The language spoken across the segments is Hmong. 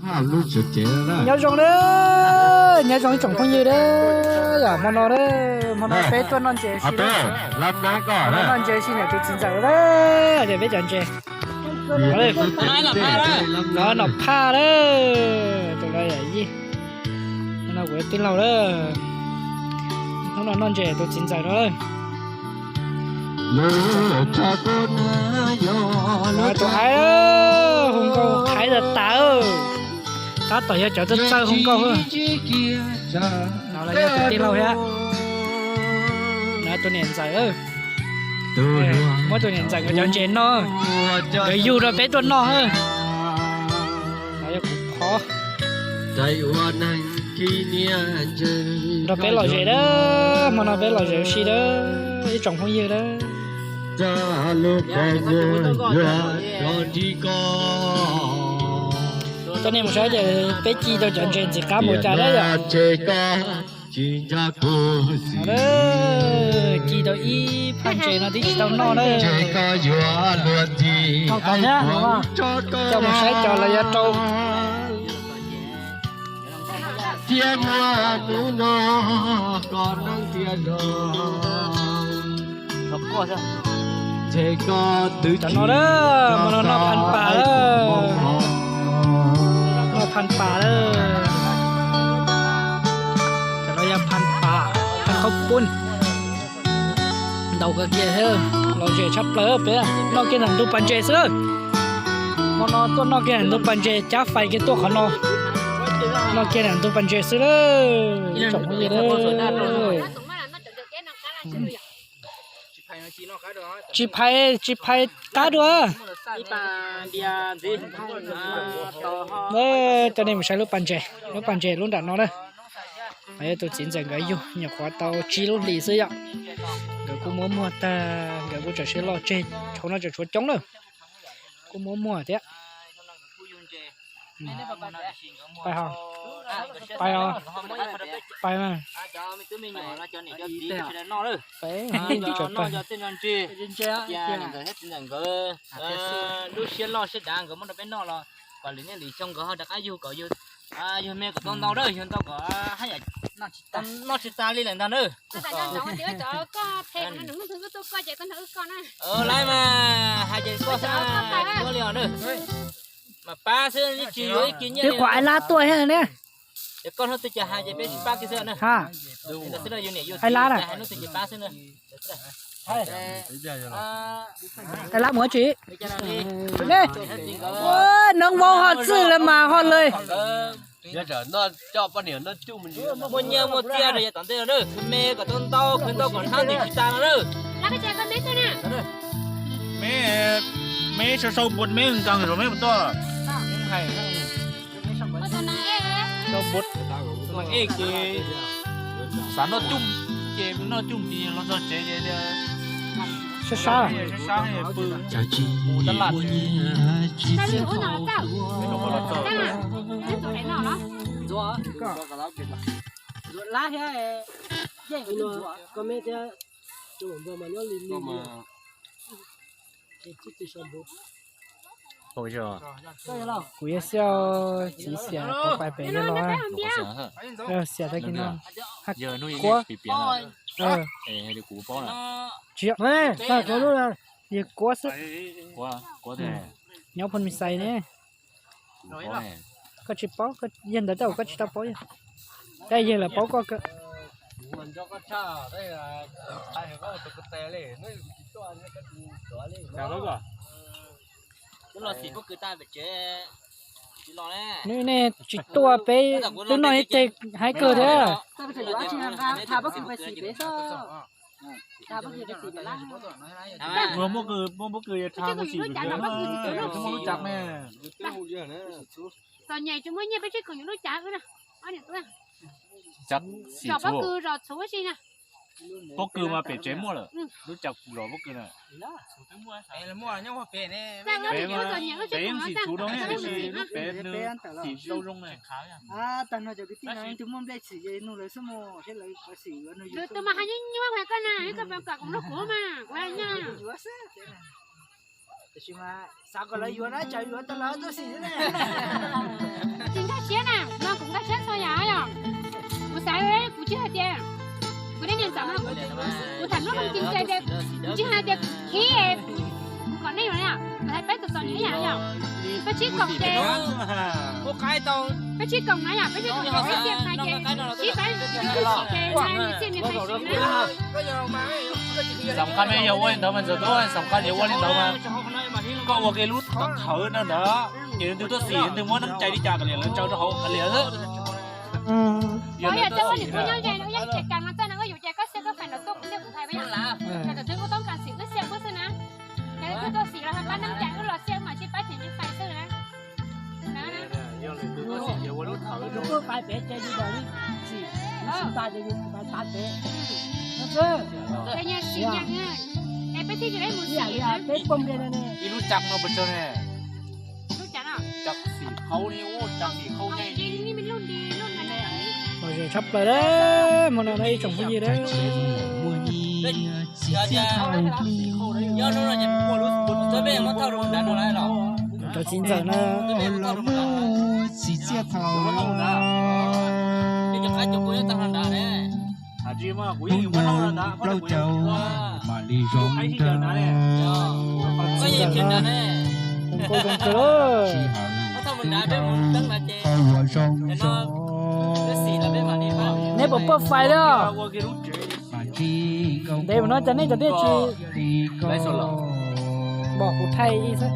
Nyob zoo na, nyob zoo ib tsoom phooj ywg na, yog hmo no na, hmo no peb tuaj noj ntses si na, noj ntses si niam tus txiv ntxawm na, ces peb cov ntses. Nov Nom Phaj na, tus no yog yij, no kuv tij laug na, hnub no noj ntses tus txiv ntxawm no. Tus hais hu nkauj thaiv tas tas, tab tom yog cov txawj txawj hu nkauj. No los yog tus tij laug thiab, no tus niam ntxawm, muab tus niam ntxawm nkawd cov ntses noj, nkawd yug rau peb tuaj noj. No yog kuv qhov nrog peb lom zem na, hmo no peb lom zem ua si na, ib tsoom phooj ywg na. Coj nej mus saib ces peb ci tau cov ntses ntxim qab mus cas na yom. Ci tau ib phaj ntses no twb tsis tau noj na. Coj mus saib cov los yuav rau. Thiab muaj hnub no koj neeb tiag los, ntshe koj twb tsis no na, hmo no noj phaj pas lawm, noj phaj pas lawm. Cov no yog phaj pas, phaj qhaub poob. Ntau kawg kiag thiab, lom zem tshaj plaws peb noj kiag ntawm ntug pas ntses xwb. Hmo no tuaj noj kiag ntawm ntug pas ntses, cab fais kiag tuaj qhov no, noj kiag ntawm ntug pas ntses xwb lawm. Tsoom phooj ywg, tsis phais, tsis phais qab dua. Coj nej mus saib lub pas ntses, lub pas ntses lub nram no na. Yog tus txiv ntxawm nkawd yug nyuam qhuav tau tsib lub hlis xwb yom. Nkawd kuj muab muag tag, nkawd kuj tseem siab loj tseg tshauv no tseem tshuav coob lawm. Kuj muab muag thiab. Pais os, pais os, pais mas. Pais, pais. Lub siab loj siab dav nkawd muab rau peb noj los kom lwm niaj lwm xyoo nkawd ho rov qab yug kom yug me kom tau ntau na, yug ntau kom haj yam noj tsis tas li lawm ntag na. Lawv mas hais ces koj xwb, tsis muab li os na. Mas pab xwb, tsis yuav ib kis nyiaj li. Peb kuv ai lab tuaj thiab ne. Ces koj hnub twg ces hais ces peb sib pab kiag xwb na. Ha. Ai lab na. Ai lab mus tsi. Ne, noob vaub ho txwj lawm mas ho lawm. Muaj nyiaj muaj txiaj rau yav tom ntej no na, khwv me kom tau ntau, khwv ntau kom hnab ntim tsis tas no na. Meb, meb sau sau npuas meb nkaag zaum meb mus tuaj. Sau npuas, ej ces xav noj coj ces noj coj tis los txog tsev ces sab sab pw mus tab laj. Kuv yog Xiaj, txiv Xiam, kuv pais pem yog los Xiam tag kis no. Kuab, tsis yog, yog Kuab xwb. Nyob Phoo Mis Xais ne. Koj tsis paub, yog ntawd tej zaum koj tsis tau paub yog, tej yog lawv paub koj kawg. Nws nej tsis tuaj peb twb noj ib teg haib kawg thiab. Muaj pob kws, muaj pob kws tha mus xim lub cas me. Txom nyem tsis muaj nyiaj peb tsis koom lub cas. Pob kws zos txhuv si na. Pob kws mas pem tsev muaj lawm, lub cas zos pob kws na. Pem mas, pem yeej xim txhuv rau ne, tab sis lub pem nws xim tsis tau zoo na. Tag no cov kwv tij no tus muaj nplej txim ces nug lawv xwb mus thiab lawv qhov xim yuav no. Tus mas hais nyuaj nyuaj koj na, koj kom kuv lub kuv mas kuv hais nyuaj. Tab sis mas xav kom lawv yuav na, tsam yuav tau lawv tuaj xim xwb na. Tias khib kom nej yuav na, hais peb tus txom nyem ib yam yom. Peb tsib koom ces, peb tsib koom na yom, peb tsib koom ces peb xiam hais ces tsib peb, ces hais nws xiam nws hais siv na. Xam qab peb yog ua li ntawd mas ntxawm tuab, xam qab yog ua li ntawd mas koj ua kiag lub thawv no ntawd, ces leej twg tuaj xim leej twg muab neeb cai li cas kom lawv tsaws rau hauv qhov liam xwb. Yog tias koj nyob ze no, yog tias kas no txawj no koj yuav ces koj xiam koj fais nram tuaj kuv xiam kuv hais peb yom. Tam twg kuv toob kas xim wb xiam kuj xwb na. Ces leej twg tuaj xim los pab neeb cai wb los xiam wb mam tsib pab ces neeb fais xwb na. Tuaj fais pem ces yus dam li xim, xim tas ces yus fais tas pem no xwb. Es peb thiaj li mus xim, peb pom npe no ne. Ib lub tsav no puas tsawg ne? Lub tsav no, tsav xim qhaub ne, tsav xim qhaub ne. Lom zem tshaj plaws na, hmo no na ib tsoom phooj ywg na. Cov txiv ntxawm no los muaj xim txiaj thaum hnub nyoog plaub caug mam li zoo nraug. Txiv ntxawm no zoo nkauj zoo kawg. Tsis hawm qhov uas zoo zoo. Neb puas pom fais li os? Ntev mus no cas nej cov tij tsis pom kuv thaij ib xwb,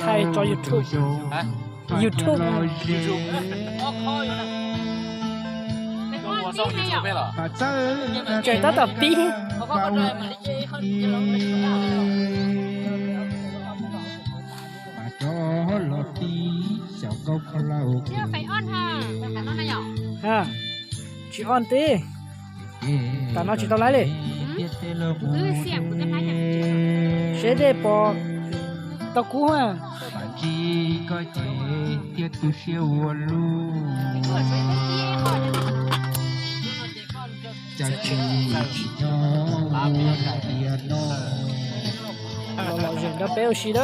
thaij tso YouTube. YouTube. Tseem tab tom pib. Tsis on tib, tam no tsis tau laib li. Seb dej pom tau kub. Los lom zem nrog peb ua si na,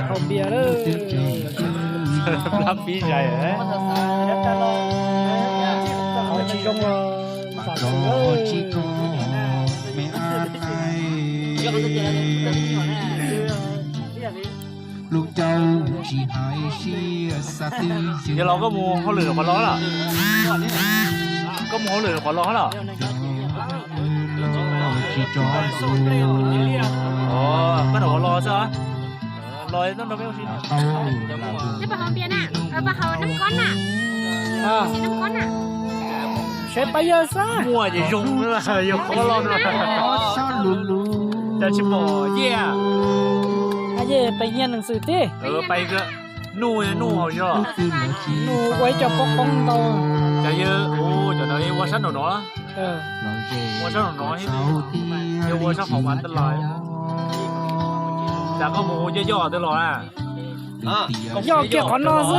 haus npias na. Plab pib zais. Qhov tsis zoo los xam xwm. Yog los koj mus hauj lwm qhov los lawm? Koj mus hauj lwm qhov los lawm? Koj mus qhov los xwb. Los nrog peb ua si. Pab haus npias na, pab haus nab kob na. Nab kob na. Saib pab yawg xwb. Muaj ces zoo, yog qhov los no. Cas tsis pom Yeej? Yeej pais nyiag neeg xwm tib. Pais nuj nuj haus yog. Nuj ua ib co poob poob ntau. Cas yawg, cov ntawd ua sab nraum no. Ua sab nraum no, yawg ua sab hauv mas taj los. Cas koj mus ua coj yoj twb los na. Yoj kiag qhov no xwb.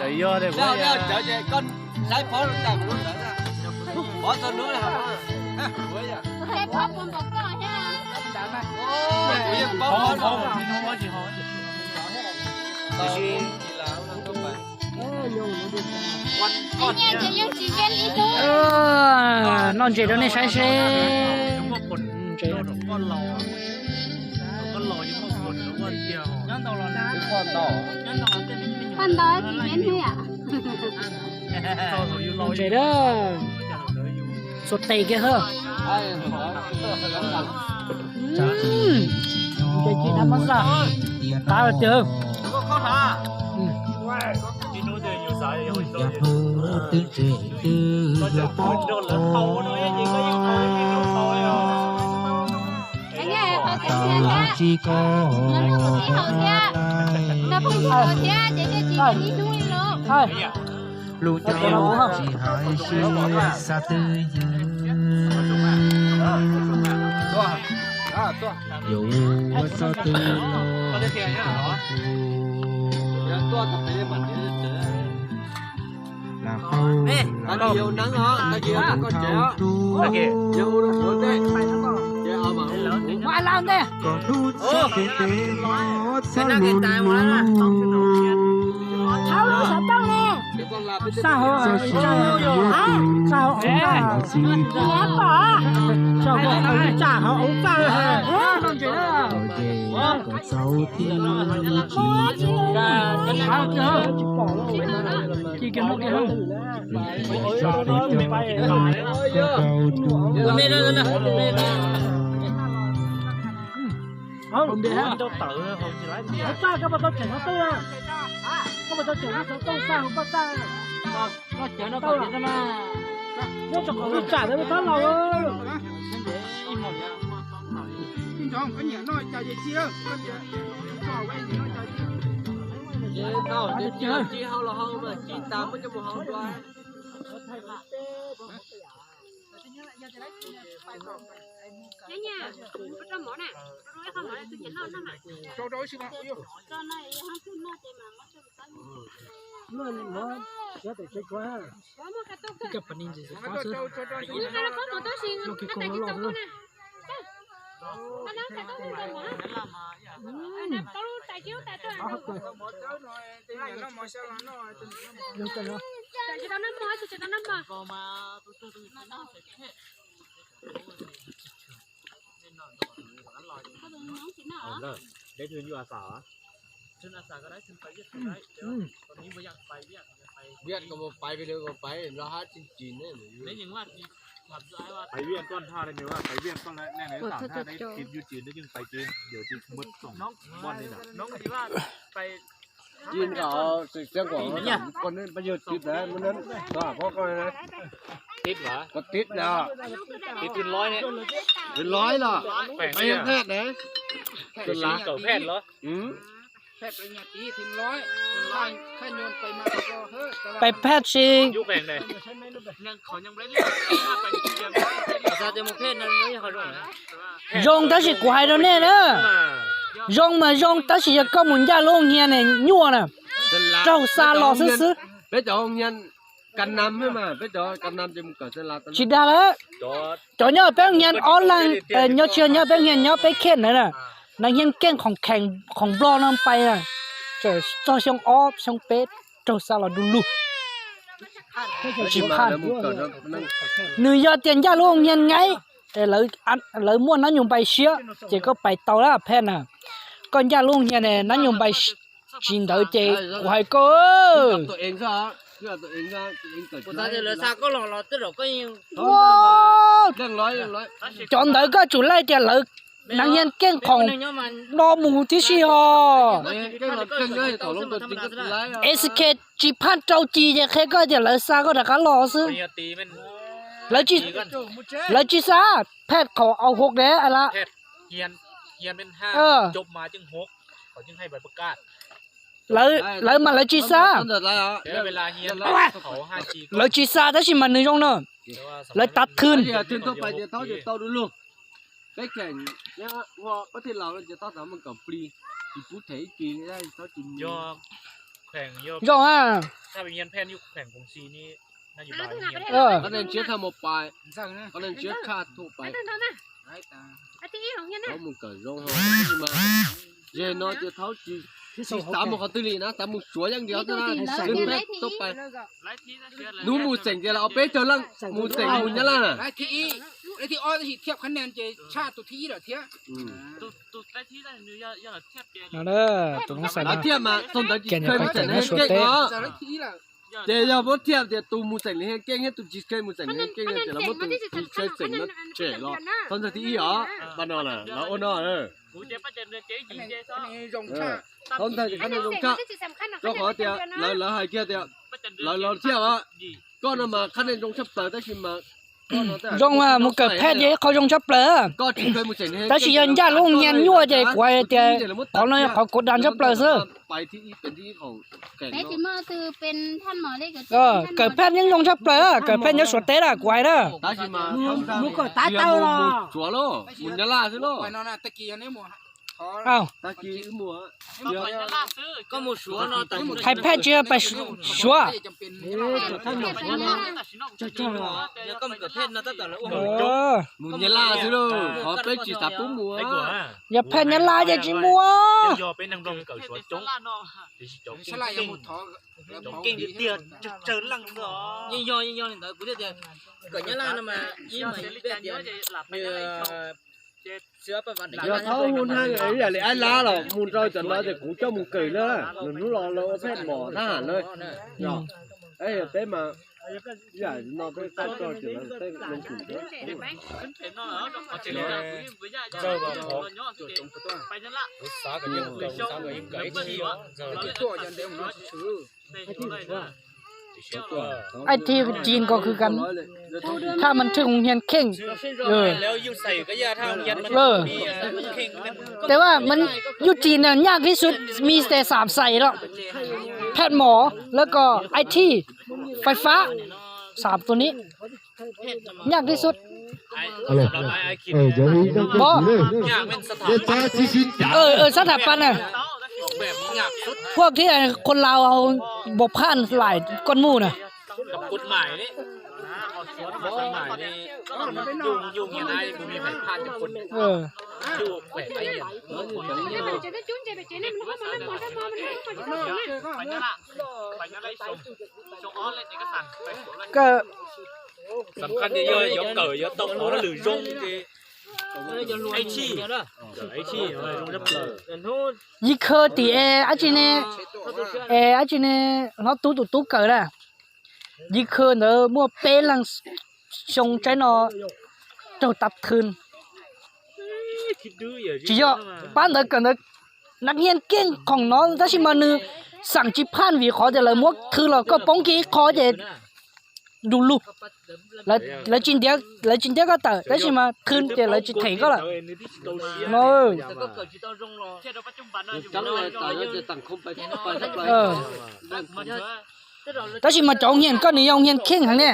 Ces yog, noj ntses rau nej saib seb. Ntses. Paj ntau tsis yem hnub yam. Ntses a, xuas tes kiag hawb. Ntses ci dab mab xaj, qab tiag. Lub caij tsis hais sib xav twj ywm, yuav ua txoj twg los tsis tau tus. Lam qau lam qau tus thau tub, kom hnub txog kev pem hov txhob lus lus. Xaj hauv, xaj hauv, xaj hauv, xaj hauv, xaj hauv, xaj hauv, xaj hauv, Hauv txaj koj puas tau tseem xov tooj na? Koj puas tau tseem lub xov tooj xaj hauv koj txaj? Nyob rau qhov lub tsam ntawd tab laus. Tib na, tib loj los, peb phem na, tib loj. Peb phem tsis zoo, tab sis kuv hais rau nej na, zoo mas zoo, tab sis yog koj mus ncaj lub hoo hia ne nyuaj na, raug xa los xwb xwb. Tsis dag lawm. Cov nyob peb hoo hia ob leeg, nyob tsis nyob peb hoo hia nyob peb kheej ntawd na, nas hia keej khoom kheem khoom nplog no pais na, txog xyoo ob xyoo peb raug xa los du lug. Tsis phaj. Nws yog tias ncaj lub hoo hia nqaib, lawv muaj nab nyus npai siab ces koj pais tau lawm phem na. Koj ncaj lub hoo hia ne nab nyus npai tsis ntawd ces kuv hais koj, cov ntawd koj tsum laij tias lawv nas hia keej khoom no mus tib si ho. S K tsis phaj rau ci ces qhia koj tias lawv xa koj rov qab los xwb. Lawv tsis xa, phem qhov au hauv de la. Lawv mas lawv tsis xa. Lawv tsis xa tab sis mas nws zoo na. Lawv tav thwj. Zoo a. Ces no ces thaub tsis xav mus qhov twg li na, xav mus Suav yeej ntiav xwb na. Hnub mus tseem tias los peb caug leej mus tseem mus Nyab Laj na. Thiab mas thaum ntawd tsis kheev mus tseem ne keej os. Ces yog muab thiaj tias tus mus tseem li he keej thiab tus tsis kheev mus tseem li he keej ces lawv muab tus tsis kheev tseem no tshem los thaub ntawd thib ib os. Pab no na lawv ua no. Thaub ntawd ces qhab nees zoo tshaj, rau qhov tias lawv hais kiag tias lawv los thiaj os. Koj no mas qhab nees zoo tshaj plaws tab sis mas zoo mas mus kawm phej ces ib qho zoo tshaj plaws. Tab sis yog ncaj lub hoo hia nyuaj ces kuv hais tias qhov no yog qhov kuv dag tshaj plaws xwb. Kawm phej yeej zoo tshaj plaws, kawm phej nyob Suav teb na kuv hais na. Au, hais Phaj tsis yog pais Suav. Mus Nyab Laj xwb lauj, qhov peb tsis xav pub mus. Yog Phaj Nyab Laj ces tsis mus. Yog thaub hu haj ib yam li Aib Lab los mus rau cov no ces kuv coj mus kawm na, lwm hnub los lawv ua phej mom thab ham na. Yog peb mas ib yam no peb tau tso ces lawv tej loo kws Ib thib ci nkaus khwv kas, thaj mas thwj hoos hias kheej. Tes vaj yuj tsis na nyaj kis xus mis tes xam xais los, phej mom lawv kom I T, fais fab, xam tus ni nyaj kis xus. Sab tham pa na, พวกที่คนลาวเอา บอกผ่านหลายก้อนหมู่นะ ก็ Yij Khawg tim es dab tsi ne, es dab tsi ne, hlob tub tus tub kawm na. Yij Khawg ntawd muaj peb leeg xyoo tsaib no raug tav thwj. Tsis yog, pab ntawd kawm ntawd, nab hias keej khoom no tab sis mas nws xam tsis phaj vim qhov tias lawv muab thwj los koj poob kiag ib qho ces du lug. Lawv tsis ntiav, lawv tsis ntiav koj tawm tab sis mas thwj ces lawv tsis them koj lawm no. Tab sis mas cov hias koj nws yog hias kheej heev ne.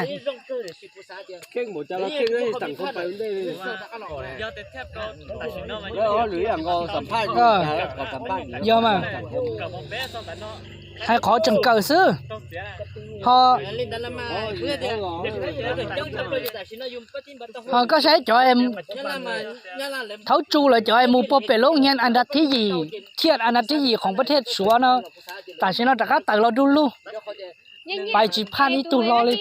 Yog mas, hais qhov tseem kawm xwb. Ho ho koj saib cov, thaub tsu lawv cov es mus puag pem lub hias as nrag thib yim, thiaj as nrag thib yim khoom pab thiaj Suav no, tam sim no rov qab tawm los du lug, pais tsis phaj ib tug hlo li.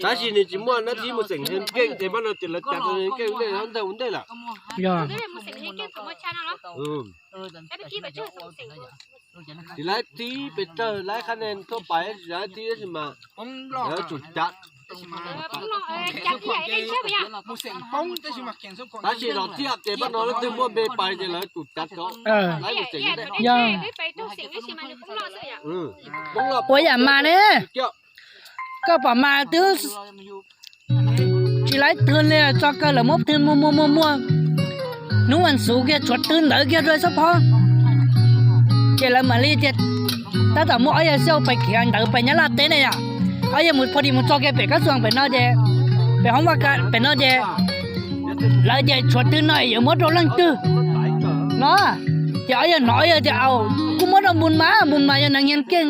Tab sis nws tsis muaj nab thib mus xeem keej ces pab no ces lawv cas keej ua ntej lawm. Tsis laib thib pes tsawg laib qhab ne tuaj pais tsis laib thib tab sis mas lawv tsum cav. Tab sis los thiaj ces pab no leej twg muaj npe pais ces lawv tsum cav rov. Ua yam mas ne, koj pom mas twb tsis laib twg li, tso kawg lawv muab twg muag muag muag muag. Hnub vas xuv kiag tshuav twg ntawd kiag rau xab phob, ces lawv mam li tias tab tom muaj ob yawg xyaum pais khiav ntawd pais Nyab Laj teb ne yom. Ob yawg mus pha dis mus txog kiag pem kab xuas pem no ces, pem hoob vaj ka pem no ces lawv tias tshuav twg no yuav muab rau leej twg no. Ces ob yawg hnov ob yawg tias au, kuj muab rau npus mas, npus mas yog neeg hias keej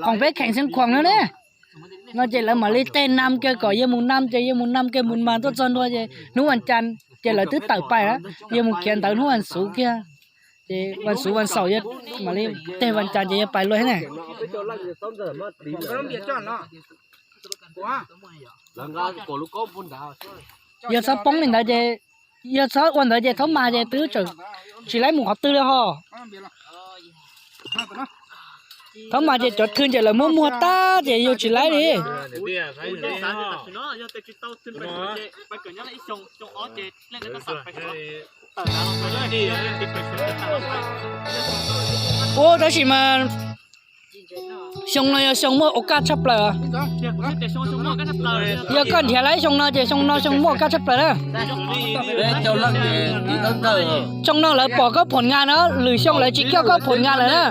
khoom peb kheem xeev khuam no ne. No ces lawv mam li tej nam kiag kom yawg mus nam ces yawg mus nam kiag npus mas tuaj txog ntua ces hnub vas cas ces lawv twb tawm pais, yawg mus khiav ntawd hnub vas xuv kiag. Ces vas xuv vas xaum yawg mam li tej vas cas ces yawg pais luaj thiab ne. Yawg txhob poob li ntawd ces, yawg txhob ua ntawd ces thaub mas ces twb tseem tsis laib mus qhov twg li ho. Thaub mas ces cov thwj ces lawv muab muag tag ces yawg tsis laib li. Ua tab sis mas xyoo no yog xyoo muaj ua kaj tshaj plaws. Yog koj nrhiav lawm xyoo no ces xyoo no xyoo muaj kab tshaj plaws na. Xyoo no lawv pom koj phom ngas na, lwm xyoo lawv tsis coj koj phom ngas lawm na.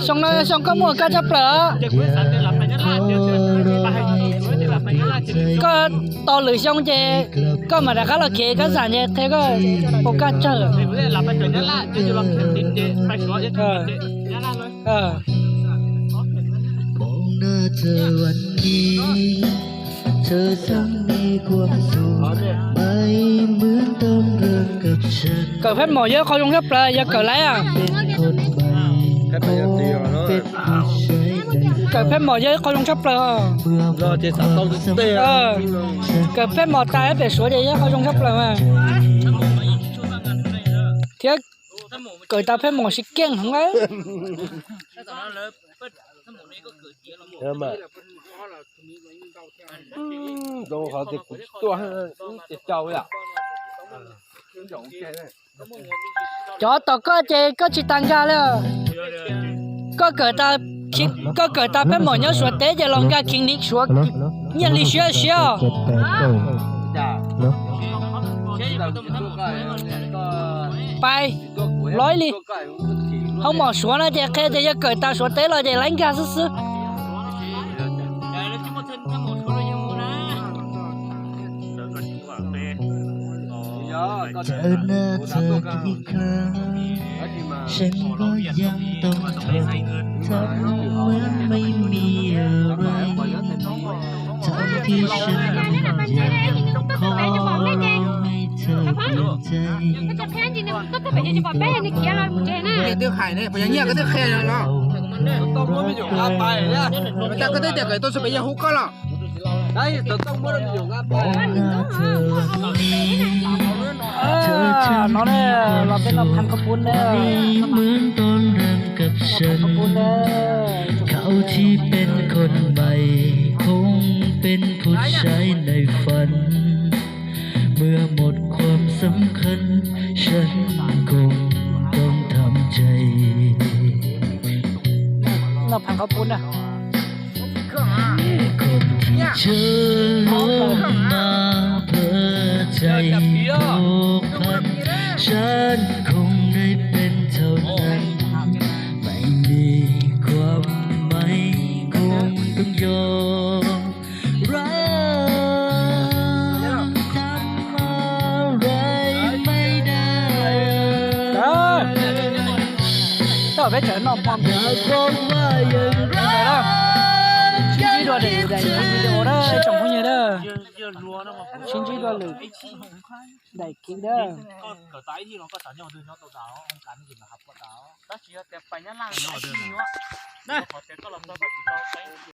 Xyoo no xyoo koj muaj kab tshaj plaws. Koj tos lwm xyoo ces koj mam rov qab los khiav kab xam ces qhia koj puas kaj tsawg. Kawm phab mom yog qhov zoo tshaj plaws, yog kawm laiv. Kawm phab mom yog ib qho zoo tshaj plaws. Kawm phab mom tas pem Suav ces yog ib qho zoo tshaj plaws mas. Thiab kawm tas phab mom sib keej heev. Cov tos koj ces koj tsis tas nkag li. Koj kawm tas phab mom nyob Suav teb ces los nkag khiv niv Suav nyiaj hli siab siab. Pais, los ib li. Hoob mom Suav no ces qhia tias yog kawm tas Suav teb los ces laiv nkag xwb xwb. Koj twb hais ne, puas yog nyiaj koj twb qhia los? Koj twb tias koj tuaj tsis pem yog hu koj los. Nó ne, los peb noj phaj koj pub ne. Koj pub ne. เมื่อหมดความสำคัญ ฉันคงต้องทำใจ Noj phaj koj pub ne. คนที่เธอลงมาเพื่อใจผูกพัน ฉันคงได้เป็นเท่านั้น ไม่มีความหมายคงต้องยอมรับ ทำอะไรไม่ได้ Tau peb tseem noj phaj. Sib ntsib dua lwm daim video na tsoom phooj ywg na. Sib ntsib dua lwm daim clip na.